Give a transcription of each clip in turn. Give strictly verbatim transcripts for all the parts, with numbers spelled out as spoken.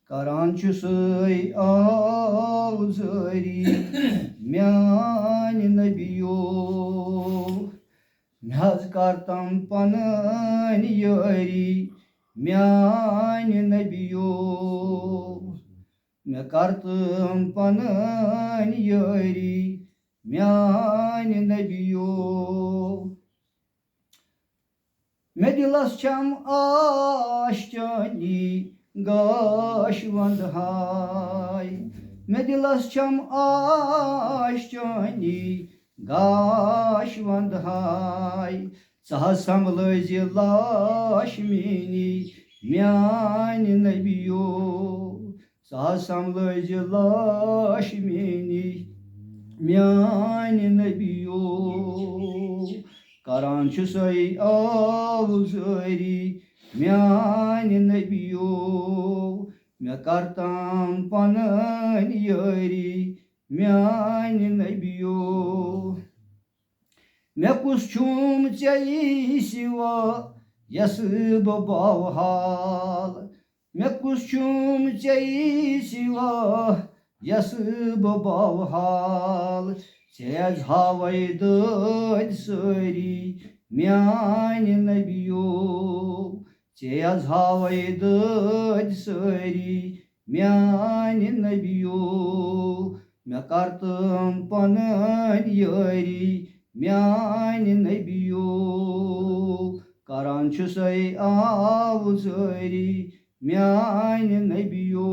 کران چھُ سُے آوزٲری میانہِ نبیو۔ مےٚ حظ کر تم پنٕنۍ یٲری میانہِ نبیو۔ مےٚ کر تم پنٕنۍ یٲری میانہِ نبیو۔ مےٚ دِلس چھم آش چٲنی گاش ونٛدہاے۔ مےٚ دِلس چھم آش چٲنی گاش ونٛدہاے۔ ژٕ حظ سنبھلٲوزِ لاش میٛٲنی میانہِ نبیو۔ ژٕ حظ سنبھلٲوزِ لاش میٛٲنی میانہِ نبیو۔ کران چھُ سُے آوزٲری میانہِ نبیو۔ مےٚ کر تم پنٕنۍ یٲری میانہِ نبیو۔ مےٚ کُس چھُم ژےٚ سِوا یَس بہٕ باوٕ حال؟ مےٚ کُس چھُم ژےٚ سِوا یَس بہٕ باوٕ حال؟ ژےٚ حظ ہاوَے دٲدۍ سٲری میانہِ نبیو۔ ژےٚ حظ ہاوَے دٲدۍ سٲری میانہِ نبیو۔ مےٚ کر تم پنٕنۍ یٲری میانہِ نبیو۔ کران چھُ سُے آوزٲری میانہِ نبیو۔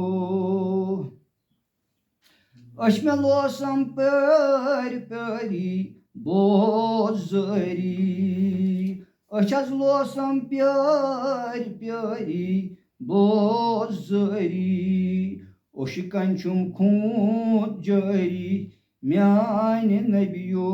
أچھ مےٚ لوسم پٲرۍ پٲری بوز زٲری۔ أچھ حظ لوسم پیٲرۍ پیٲری بوز زٲری۔ اوشہِ کنۍ چھُم خوٗن جٲری میانہِ نبیو۔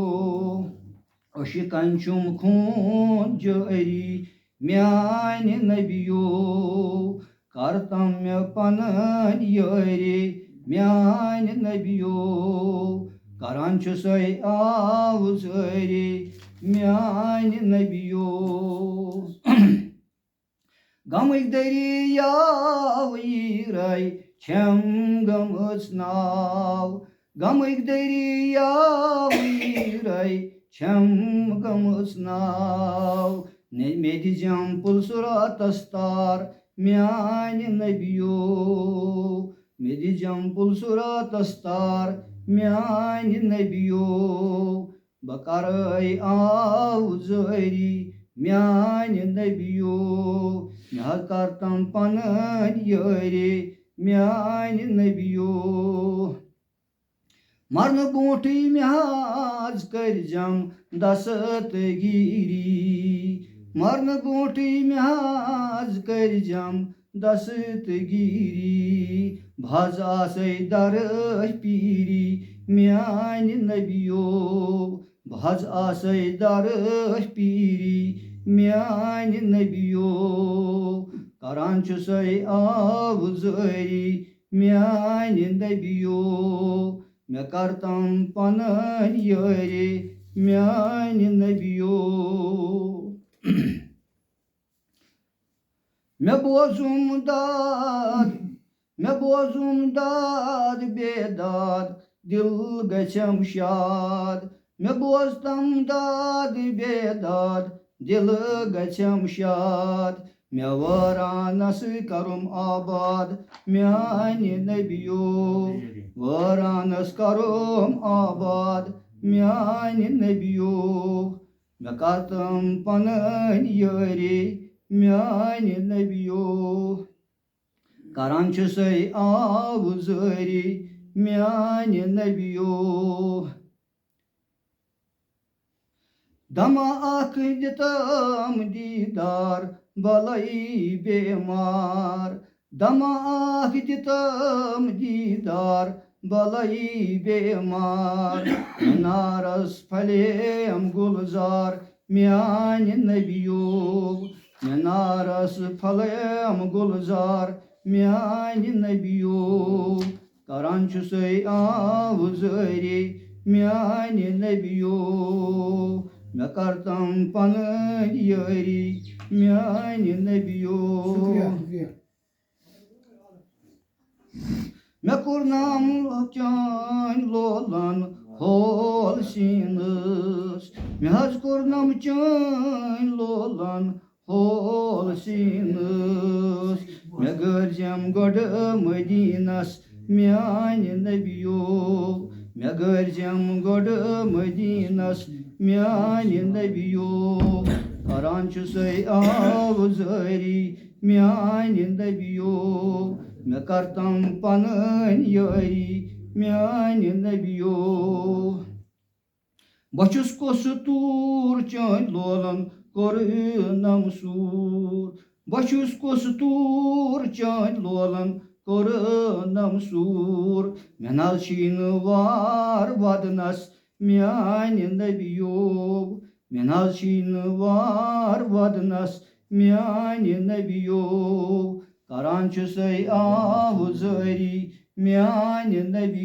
اوشہِ کنۍ چھُم خوٗن جٲری میانہِ نبیو۔ کر تم مےٚ پنٕنۍ یٲری میانہِ نبیو۔ کران چھُ سُے آوزٲری میانہِ نبیو۔ غمٕکۍ دٔریاو ییٖرے چھَم گٔمٕژ ناو۔ غمٕکۍ دٔریاو ییٖرے چھَم گٔمٕژ ناو۔ نے-، مےٚ دِژٮ۪م پُلسہٕ راتس تار میانہِ نبیو۔ مےٚ دِژٮ۪م پُلسہٕ راتس تار میانہِ نبیو۔ بہٕ کرے آوزٲری میانہِ نبیو۔ مےٚ حظ کر تم پنٕنۍ یٲری میانہِ نبیو۔ مرنہٕ برونٹھٕے مےٚ حظ کٔرزٮ۪م دستگیری۔ مرنہٕ برونٹھٕے مےٚ حظ کٔرزٮ۪م دستگیری۔ بہٕ حظ آسے درٕے پیٖری میانہِ نبیو۔ بہٕ حظ آسے درٕے پیٖری میانہِ نبیو۔ کران چھُ سُے آوزٲری میانہِ نبیو۔ مےٚ کر تم پنٕنۍ یٲری میانہِ نبیو۔ مےٚ بوزُم داد، مےٚ بوزُم داد بے داد، دِل گژھٮ۪م شاد۔ مےٚ بوز تم داد بے داد، دِل گژھٮ۪م شاد۔ مےٚ وٲرانس کرُم آباد میانہِ نبیو۔ وٲرانس کرُم آباد میانہِ نبیو۔ مےٚ کر تم پنٕنۍ یٲری میانہِ نبیو۔ کران چھُ سُے آوزٲری میانہِ نبیو۔ دما اکھ دِتم دیٖدار بلے بیمار۔ دما اکھ دِتم دیٖدار بلے بیمار۔ مینارس پھلیم گُلزار میانہِ نبیو۔ مینارس پھلیم گُلزار میانہِ نبیو۔ کران چھُ سُے آوزٲری میانہِ نبیو۔ مےٚ کر تم پنٕنۍ یٲری میانہِ نبیو۔ شُکریہ، شُکریہ۔ مےٚ کوٚرنم چٲنۍ لولن ہول سیٖنس، مےٚ حظ کوٚرنم چٲنۍ لولن ہول سیٖنس۔ مےٚ گٲرزٮ۪م گۄڈٕ مدیٖنس میانہِ نبیو، مےٚ گٲرزٮ۪م گۄڈٕ مدیٖنس میانہِ نبیو۔ کران چھُسے آوزٲری میانہِ نبیو، مےٚ کرتم پنٕنۍ یٲری میانہِ نبیو۔ بہٕ چھُس کۄس توٗر چٲنۍ لولن کوٚرنم سوٗر، بہٕ چھُس کۄس توٗر چٲنۍ لولن کوٚرنم سوٗر۔ مےٚ نہ حظ چھِی نہٕ وار ودنس میانہِ نبیو، مےٚ نہ حظ چھِی نہٕ وار ودنس میانہِ نبیو۔ کران چھُسے آوزٲری میانہِ نبی